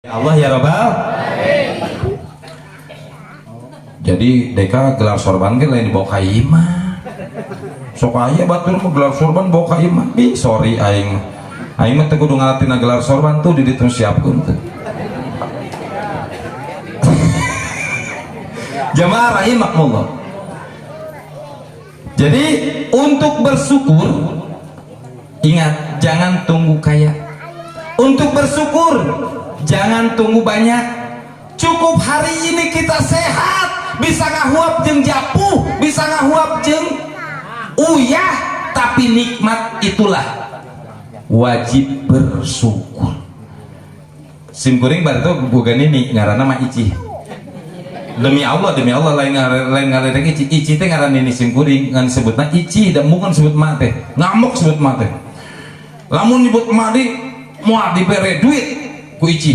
Ya Allah ya Rabbal. Jadi deka gelar sorban ge lain dibawa ka imah. Sok aya batur mah gelar sorban bawa ka imah. Ih, sorry aing mah. Aing mah teu kudu ngalatina gelar sorban tuh di ditu siapkeun tuh. Jamaah rahimakumullah. Jadi untuk bersyukur, ingat, jangan tunggu kaya. Untuk bersyukur jangan tunggu banyak. Cukup hari ini kita sehat, bisa ngahuap jeung japuh, bisa ngahuap jeung uyah, tapi nikmat itulah wajib bersyukur. Sim kuring bar itu bukan ini ngaranna mah Ici. Demi Allah, demi Allah, lain lain ngaledek Ici. Ici teh ngaran nini sim kuring, ngan sebutna Ici dan bukan sebut mak teh. Ngamuk sebut mak teh. Lamun nyebut mak di moal dibere duit ku Ici.